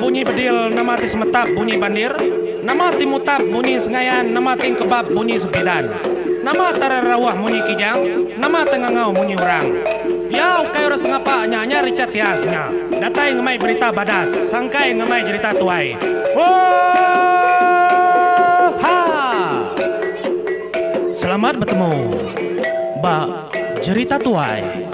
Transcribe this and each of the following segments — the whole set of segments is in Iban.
bunyi bedil, nama ti semetap bunyi bandir, nama ti mutap munyi sengayan, nama ti engkebap munyi sempidan. Nama tararauh munyi kijang, nama tengangau munyi orang. Iya ukai orang sengapa nya nya Richard Tias nya. Datai ngemai berita badas, sangkai ngemai jerita tuai. Oohaa! Selamat betemu ba Jerita Tuai.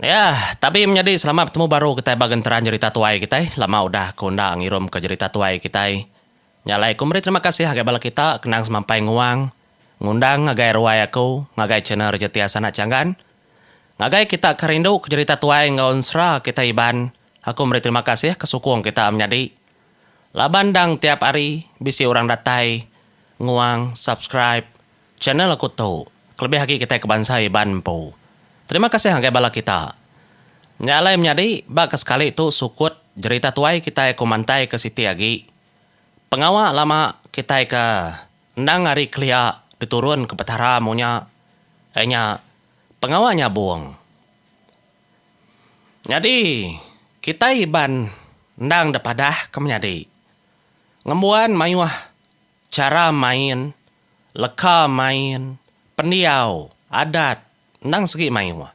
Yah, tabi menyadi selamat betemu baru kitai ba genteran jerita tuai kitai. Lama udah aku enda ngirumka jerita tuai kitai. Nya alai aku meri terima kasih ngagai bala kita kenang semampai nguang, ngundang ngagai ruai aku, ngagai channel Rejeti Asanak Changgan. Ngagai kita ke rindu ke jerita tuai enggau ensera kitai Iban, aku meri terima kasih ke sukung kita menyadi. Laban endang tiap hari bisi orang datai nguang, subscribe, Channel aku tu, kelebih agi kitai ke bansa Iban empu. Terima kasih ngagai bala kita. Nya alai menyadi, ba ke sekali tu sukut jerita tuai kitai aku mantai ke siti agi. Pengawa lama kitai ke endang ari kelia diturun ke Petara munya iya nya pengawa nyabung. Nyadi kitai Iban endang dipadah ke menyadi ngembuan mayuh chara main Leka main, pendiau, adat endang segi mayuh.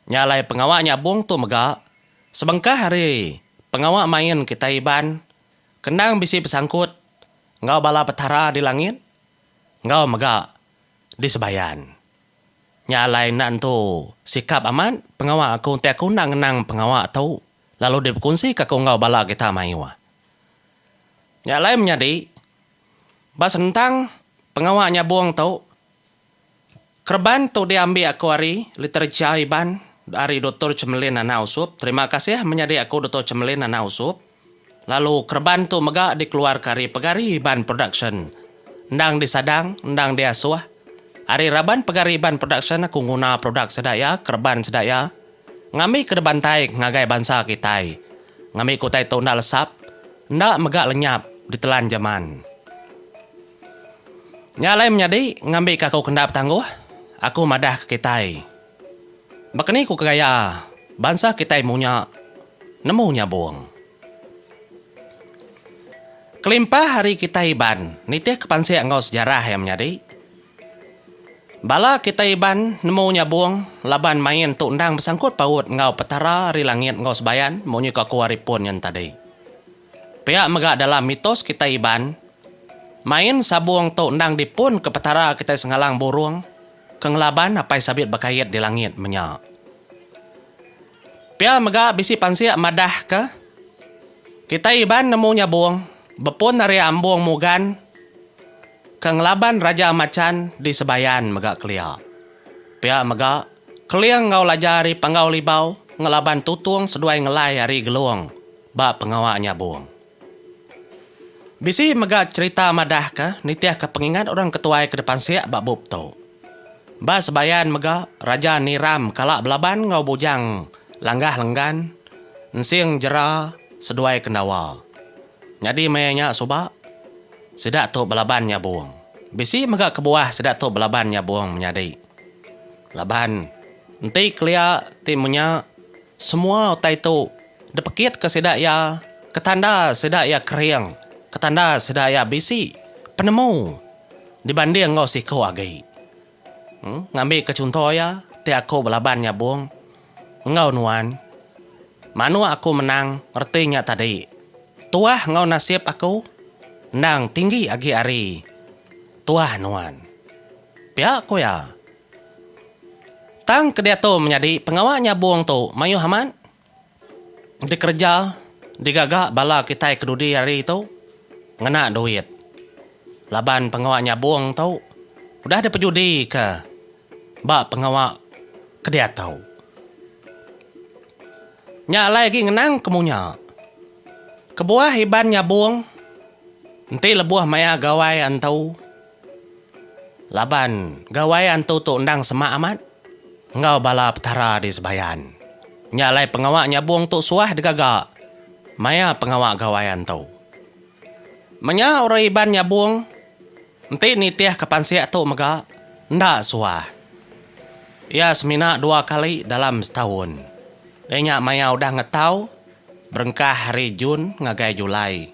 Nya alai pengawa nyabung tu mega sebengkah ari pengawa main kitai Iban ke endang bisi besangkut enggau bala petara di langit enggau mega di sebayan. Nya alai enda entu sikap amat pengawa aku enti aku enda ngenang pengawa tu lalu dipekunsika aku enggau bala kita mayuh. Nya alai menyadi Ba senentang pengawa nyabung tu, kereban tu diambi aku ari literacha Iban ari Doktor Chemelin Anak Usup. Terima kasih menyadi aku Doktor Chemelin Anak Usup. Lalu kereban tu mega dikeluarka ari Pegari Iban Production. Endang disadang, endang diasuh. Ari raban Pegari Iban Production aku nguna produk sida iya, kereban sida iya. Ngambika dibantai ngagai bansa kitai. Ngambika utai tu enda lesap. Enda mega lenyap ditelan jeman. Nya alai menyadi ngambika aku kenda betangguh, aku madahka kitai. Baka ni ku gaya bansa kitai munya nemu nyabung. Kelimpah ari kitai Iban nitihka pansik enggau sejarah iya menyadi, bala kitai Iban nemu nyabung laban main tu endang besangkut paut enggau Petara ari langit enggau sebayan munyi ku aku ari pun nyen tadi. Pia mega dalam mitos kitai Iban, main sabung tu endang dipun ke Petara kitai Sengalang Burung ke ngelaban Apai Sabit Bekait di langit menya. Pia mega bisi pansik madahka kitai Iban nemu nyabung bepun ari Ambong Mugan ke ngelaban Raja Machan di Sebayan mega kelia. Pia mega Keling enggau Laja ari Panggau Libau ngelaban Tutong seduai Ngelai ari Gelong ba pengawa nyabung. Bisi mega cherita madahka nitihka pengingat orang ke tuai ke dipansik ba bup tu. Ba Sebayan mega, Raja Niram kala belaban enggau Bujang Langgah Lenggan, Ensing Jera seduai Kendawa. Nyadi maya nya suba, sida tu belaban nyabung. Bisi mega kebuah sida tu belaban nyabung menyadi. Laban enti kelia ti menya Semua utai tu dipekitka sida iya ke tanda sida iya kering, ke tanda sida iya bisi penemu dibanding enggau siku agi. Ngambika chunto iya, ti aku belaban nyabung enggau nuan, manuk aku menang reti nya tadi. Tuah enggau nasib aku endang tinggi agi ari tuah nuan. Pia ku iya. Tang ke diatu menyadi pengawa nyabung tu mayuh amat dikereja digaga bala kitai ke dudi hari tu ngena duit laban pengawa nyabung tu udah dipejudika ba pengawa ke diatu. Nya alai agi ngenang ke munya. Kebuah Iban nyabung enti lebuh maya gawai antu. Laban gawai antu tu endang semak amat enggau bala petara di Sebayan. Nya alai pengawa nyabung tu suah digaga maya pengawa gawai antu. Menya orang Iban nyabung enti nitihka pansik tu mega enda suah. Iya semina dua kali dalam setaun. Iya nya maya udah ngetau berengkah ari Jun ngagai Julai.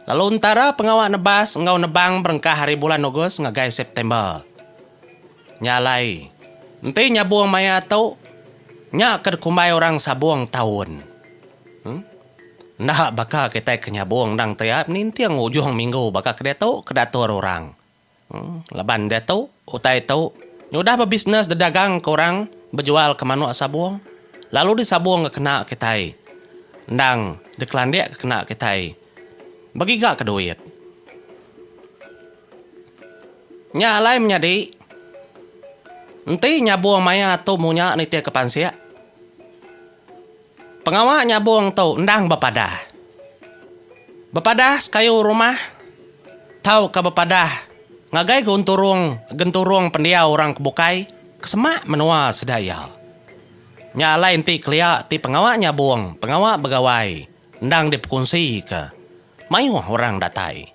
Lalu entara pengawa nebas enggau nebang berengkah ari bulan Ogos ngagai September. Nya alai, enti nyabung maya tu, nya ke dikumbai orang sabung taun. Em. Enda baka kitai ke nyabung endang tiap ninting ujung minggu baka ke diatu ke diatur orang. Laban diatu utai tu nyudah bebisnes dedagang ke orang bejual ke manuk sabung lalu disabung ke kena kitai endang dikelandik ke kena kitai begiga ke duit. Nya alai menyadi enti nyabung maya tu munya nitih ke pansik. Pengawa nyabung tu endang bepadah. Bepadah sekayu rumah tauka bepadah ngagai gunturung genturung pendiau orang ke bukai ke semak menua sida iya. Nya alai enti kelia ti pengawa nyabung, pengawa begawai endang dipekunsika mayuh orang datai.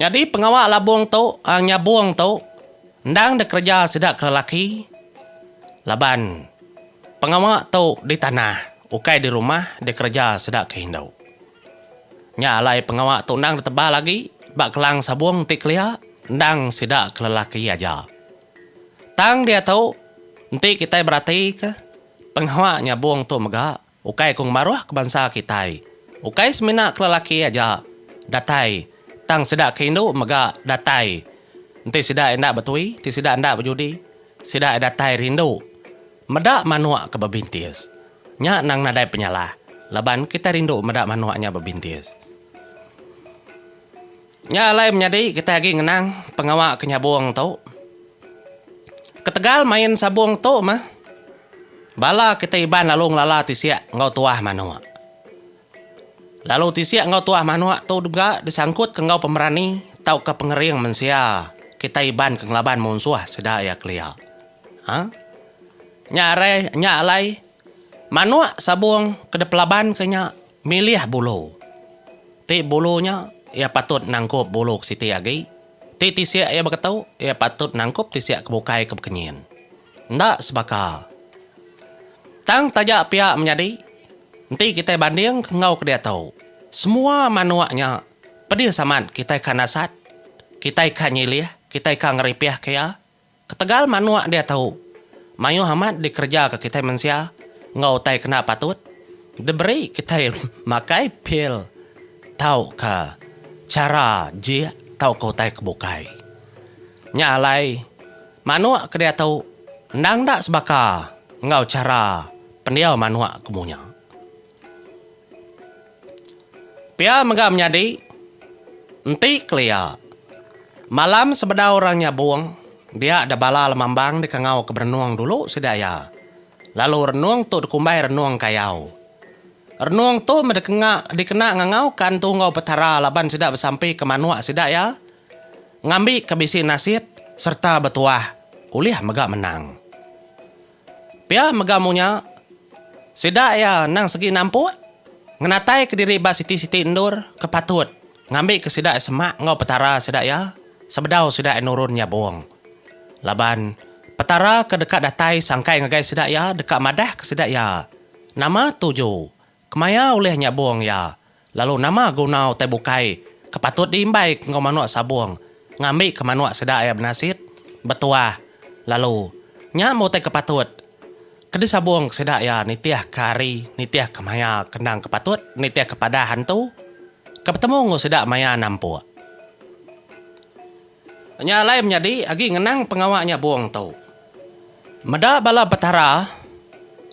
Nyadi pengawa labung tu, nyabung tu endang dikereja sida ke lelaki laban pengawa tu di tanah ukai di rumah dikereja sida ke indu. Nya alai pengawa tu endang ditebal agi ba kelang sabung ti kelia endang sida ke lelaki aja. Tang diatu enti kitai beratika pengawa nyabung tu mega Ukai ku ngemaruh ke bansa kitai. Ukai semina ke lelaki aja datai tang sida ke indu mega datai. Enti sida enda betui, enti sida enda bejudi, sida datai rindu meda manuk ke bebintis. Nya nang nadai penyalah laban kitai rindu meda manuk nya bebintis. Nya alai menyadi kitai agi ngenang pengawa ke nyabung tu. Ketegal main sabung tu mah bala kitai Iban lalu ngelala tisik enggau tuah manuk. Lalu tisik enggau tuah manuk tu mega disangkutka enggau pemerani tauka pengering mensia kitai Iban ke ngelaban munsuh sida iya kelia. Ha? Nya arai nya alai manuk sabung ke dipelabanka nya milih bulu. Ti bulu nya, iya patut nangkup bulu ke siti agi. Ti tisik iya beketu, iya patut nangkup tisik ke bukai ke bekenyin. Enda sebaka. Tang taja pia menyadi, enti kitai banding ke enggau ke diatu, semua manuk nya pedis amat kitai ka nasat, kitai ka nyilih, kitai ka ngeripih ke iya. Ketegal manuk diatu mayuh amat dikerejaka kitai mensia enggau utai kena patut diberi kitai makai pil tauka chara jik tauka utai ke bukai. Nya alai manuk ke diatu endang enda sebaka enggau chara pendiau manuk ke munya. Pia mega menyadi, enti kelia, malam sebedau orang nyabung, dia da bala lemambang dikangau ke berenung dulu sida iya. Lalu renung tu dikumbai renung kayau. Renung tu meh dikenga dikena ngangau ke antu enggau petara laban sida besampi ke manuk sida iya ngambi ke bisi nasit sereta betuah ulih mega menang. Pia mega munya, sida iya endang segi nampuk ngenataika diri ba siti-siti endur ke patut ngambika sida semak enggau Petara sida iya sebedau sida iya nurun nyabung. Laban Petara ke deka datai sangkai ngagai sida iya deka madahka sida iya nama tuju Kemaya ulih nyabung iya, lalu nama guna utai bukai ke patut diimbai enggau manuk sabung ngambika manuk sida iya benasit, betuah, lalu nya meh utai ke patut ke disabung sida iya nitihka hari, nitihka maya ke endang ke patut, nitihka padah antu ke betemu enggau sida maya nampuk. Nya alai menyadi agi ngenang pengawa nyabung tu. Meda bala petara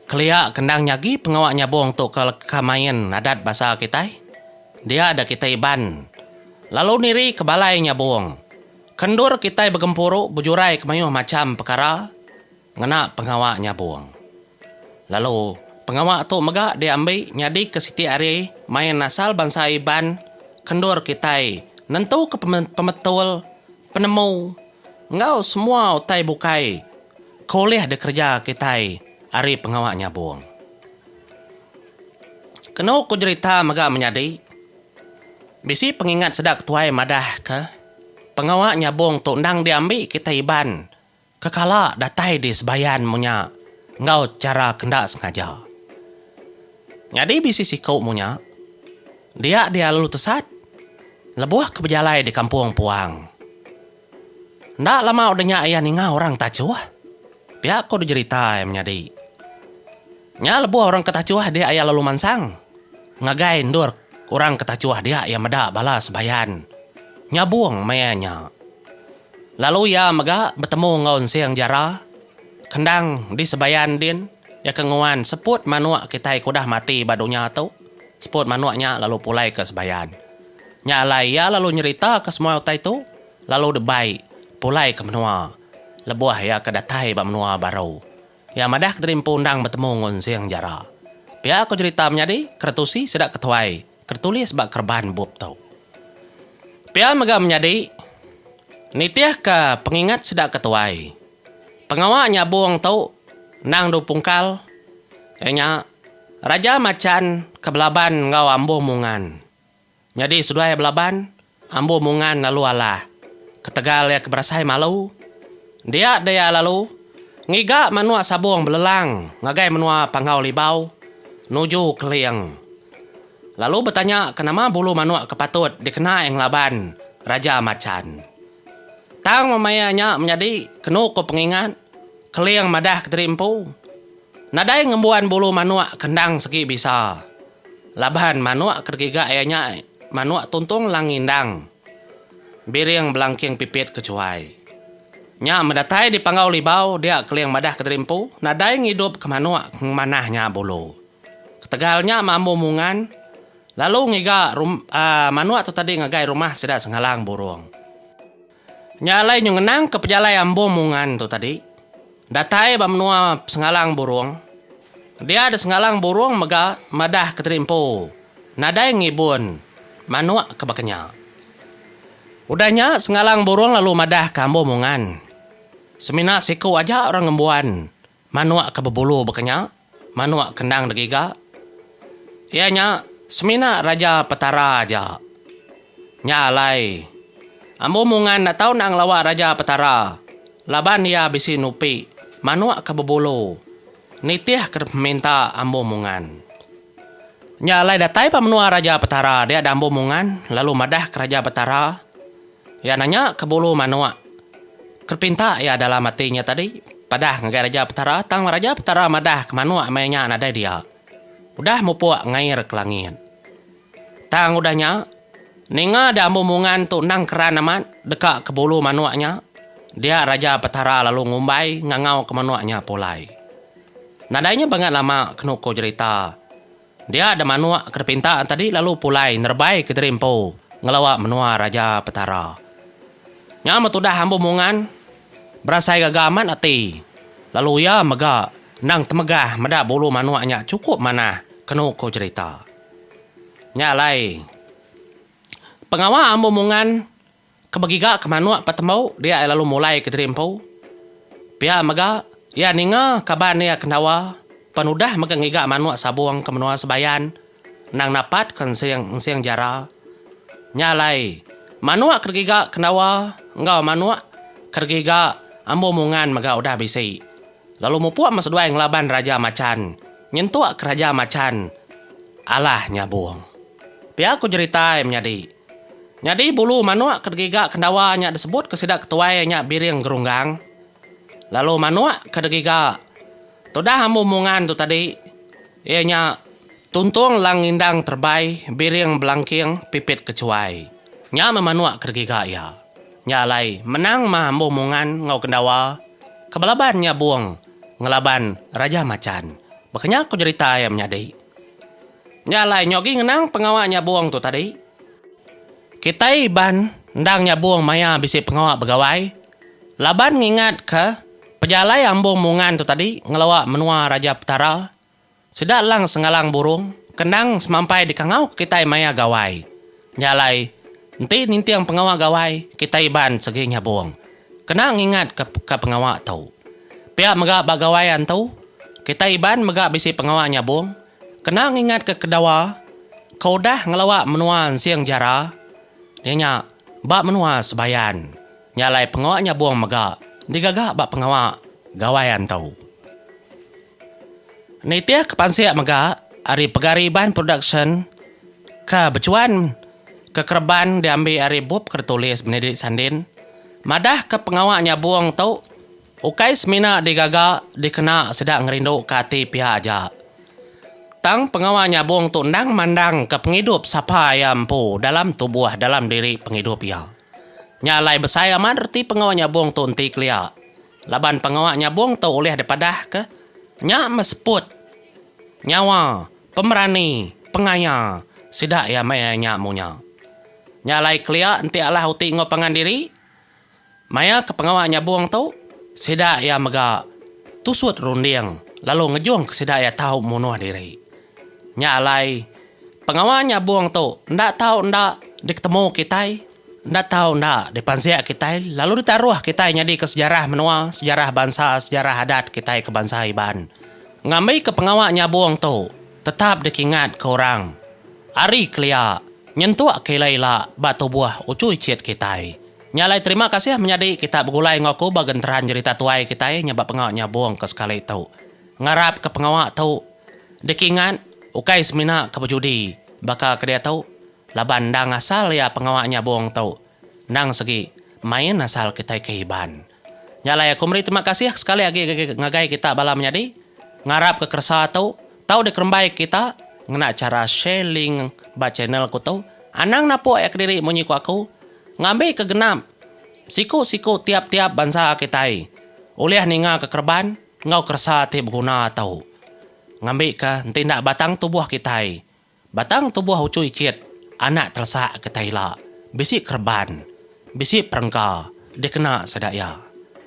kelia ke endang nyagi pengawa nyabung tu ke leka main adat basa kitai, dia da kitai Iban lalu niri ke balai nyabung ke endur kitai begempuru bejurai ke mayuh macham pekara ngena pengawa nyabung. Lalu, pengawa tu mega diambi nyadika siti ari main asal bansa Iban ke endur kitai nentuka pemetul, penemu enggau semua utai bukai ke ulih dikereja kitai ari pengawa nyabung. Kenu ku jerita mega menyadi, bisi pengingat sida ketuai madahka pengawa nyabung tu endang diambi kitai Iban. ke kala datai di Sebayan munya enggau chara ke enda sengaja. Nyadi bisi siku munya, dia dia lalu tesat lebuh ke bejalai di kampung puang. Enda lama udah nya iya ninga orang tachuh. Pia ko dijerita iya menyadi. Nya lebuh orang ke tachuh dia iya lalu mansang ngagai endur orang ke tachuh dia iya meda bala sebayan nyabung maya nya. Lalu iya mega betemu enggau Ensing Jara kendang di sebayan din iya ke nguan seput manuk kitai ke udah mati ba dunya tu. Seput manuk nya lalu pulai ke sebayan. Nya alai iya lalu nyeritaka semua utai tu lalu debai pulai ke menua lebuh iya ke datai ba menua baru. Iya madah kediri empu endang betemu enggau Ensing Jara. Pia ku jerita menyadi keretusi sida ketuai ke ditulis ba kereban bup tu. Pia mega menyadi nitihka pengingat sida ketuai. Pengawa nyabung tu endang dupungkal iya nya Raja Machan ke belaban enggau Ambong Mungan. Nyadi seduai belaban, Ambu Mungan lalu alah. Ketegal iya ke berasai malu, dia deh iya lalu ngiga manuk sabung belelang ngagai menua Panggau Libau nuju Keling. Lalu betanya ke nama bulu manuk ke patut dikena iya ngelaban Raja Machan. Tang maya nya menyadi kenu ku pengingat, Keling madah kediri empu nadai ngembuan bulu manuk ke endang segi bisa. Laban manuk ke digiga iya nya manuk tuntung lang ngindang biring belangking pipit ke chuai. Nya meh datai di Panggau Libau dia Keling madah kediri empu nadai ngidup ke manuk ke ngemanah nya bulu. Ketegal nya mambu mungan lalu ngiga manuk tu tadi ngagai rumah sida Sengalang Burung. Nya alai nyu ngenang ke pejalai Ambong Mungan tu tadi, datai ba menua Sengalang Burung, dia da Sengalang Burung mega madah ke tadi empu nadai ngibun manuk ke baka nya. Udah nya Sengalang Burung lalu madah ke Ambong Mungan, semina siku aja orang ngembuan Manuk ke bebulu baka nya, manuk ke endang digiga, iya nya semina Raja Petara aja. Nya alai, Ambu Mungan enda tau enda ngelawa Raja Petara laban iya bisi nupi manuk ke bebulu nitihka peminta Ambu Mungan. Nya alai datai ba menua Raja Petara dia da Ambu Mungan lalu madahka Raja Petara iya nanya ke bulu manuk ke pinta iya dalam ati nya tadi padah ngagai Raja Petara tang Raja Petara madah ke manuk maya nya nadai dia udah mupuk ngair ke langit. Tang udah nya ninga da Ambu Mungan tu endang keran amat deka ke bulu manuk nya dia Raja Petara lalu ngumbai ngangau ke manuk nya pulai. Nadai nya bangat lama kenu ko jerita. Dia da manuk ke dipinta tadi lalu pulai nerebai ke diri empu ngelawa menua Raja Petara. Nya meh tudah Ambu Mungan berasai gaga amat ati lalu iya mega endang temegah meda bulu manuk nya chukup manah kenu ko jerita. Nya alai pengawa Ambu Mungan Ke begiga ke manuk pa tembu dia iya lalu mulai ke diri empu. Pia mega iya ninga kaban iya ke ndawa pan udah mega ngiga manuk sabung ke menua Sebayan endang napat ke ensing ensing jara. Nya alai manuk ke digiga ke ndawa enggau manuk ke digiga Ambu Mungan mega udah bisi lalu mupuk meh seduai ngelaban Raja Machan nyentuk ke Raja Machan alah nyabung. Pia ku jerita iya menyadi. Nyadi bulu manuk ke digiga kendawa nya disebut ke sida ketuai nya biring gerunggang. Lalu manuk ke digiga tudah ambu mungan tu tadi iya nya tuntung lang ngindang terebai biring belangking pipit kechuai. Nya meh manuk ke digiga iya. Nya alai menang mah ambu mungan enggau kendawa ke belaban nyabung ngelaban Raja Machan. Baka nya ku jerita iya menyadi. Nya alai nyogi ngenang pengawa nyabung tu tadi. Kitai Iban endang nyabung maya bisi pengawa begawai laban ngingatka pejalai Ambong Mungan tu tadi ngelawa menua Raja Petara sida Lang Sengalang Burung ke endang semampai dikangauka kitai maya gawai. Nya alai enti ninting pengawa gawai kitai Iban segi nyabung kena ngingatka ka pengawa tu. Pia mega ba gawai antu kitai Iban mega bisi pengawa nyabung Kena ngingatka kedawa ke udah ngelawa menua Ensing Jara, iya nya ba menua Sebayan. Nya alai pengawa nyabung mega digaga ba pengawa Gawai Antu. Nitih ke pansik mega ari Pegari Iban Production ke bechuan ke kereban diambi ari bup ke ditulis Benedict Sandin madahka pengawa nyabung tu ukai semina digaga dikena sida ngerinduka ati pia aja. Tang pengawa nyabung tu endang mandangka pengidup sapa iya empu dalam tubuh dalam diri pengidup iya. Nya alai besai amat reti pengawa nyabung tu enti kelia. Laban pengawa nyabung tu ulih dipadahka nya meh seput nyawa pemerani pengaya sida iya maya nya munya. Nya alai kelia enti alah uti enggau pangan diri maya ke pengawa nyabung tu sida iya mega tusut runding lalu ngejung ke sida iya tau munuh diri. Nya alai pengawa nyabung tu enda tau enda diketemu kitai. Enda tau enda dipansik kitai lalu ditaruh kitai nyadika sejarah menua, sejarah bansa, sejarah adat kitai ke bansa Iban. Ngambika pengawa nyabung tu tetap dikingatka orang ari kelia nyentuk ke ila-ila ba tubuh uchu ichit kitai. Nya alai terima kasih menyadi kita begulai enggau aku ba genteran jerita tuai kitai nya ba pengawa nyabung ke sekali tu. Ngarapka pengawa tu dikingat ukai semina ke bejudi baka ke diatu. Laban endang asal iya pengawa nyabung tu endang segi main asal kitai ke Iban. Nya alai aku meri terima kasih sekali agi ngagai kita bala menyadi ngarap ke keresa tu tau dikerembai kita ngena chara share link ba channel ku tu anang napuk iya kediri munyi ku aku ngambi ke genap siku-siku tiap-tiap bansa kitai ulih ninga ke kereban enggau keresa ti beguna tu ngambi ke enti enda batang tubuh kitai Batang tubuh uchu ichit anak telesak ke tai ila bisi kereban, bisi perengka dikena sida iya.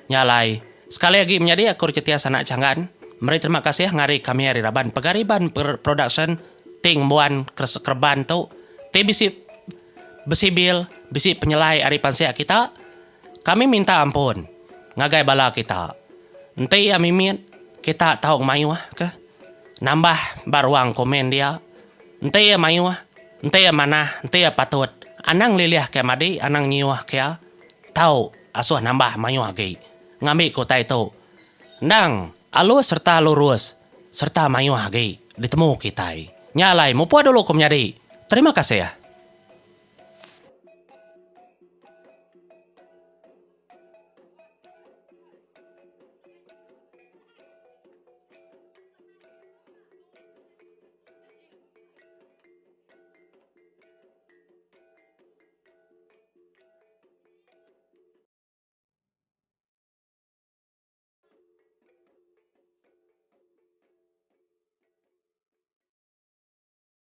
Nya alai, sekali agi menyadi aku Richard Tias anak Changgan meri terima kasih ngari kami ari raban Pegariban Production ti ngembuan kereban tu ti bisi besibil, bisi penyelai ari pansik kita. Kami minta ampun ngagai bala kita. Enti iya mimit, kita tau ngemayuh ke nambah ba ruang komen dia. Enti iya mayuh, enti iya manah, enti iya patut, anang lilih ke madi, anang nyiuh ke iya, tau asuh nambah mayuh agi. Ngambi ke utai tu endang alus sereta lurus sereta mayuh agi ditemu kitai. Nya alai mupuk dulu ku menyadi. Terima kasih.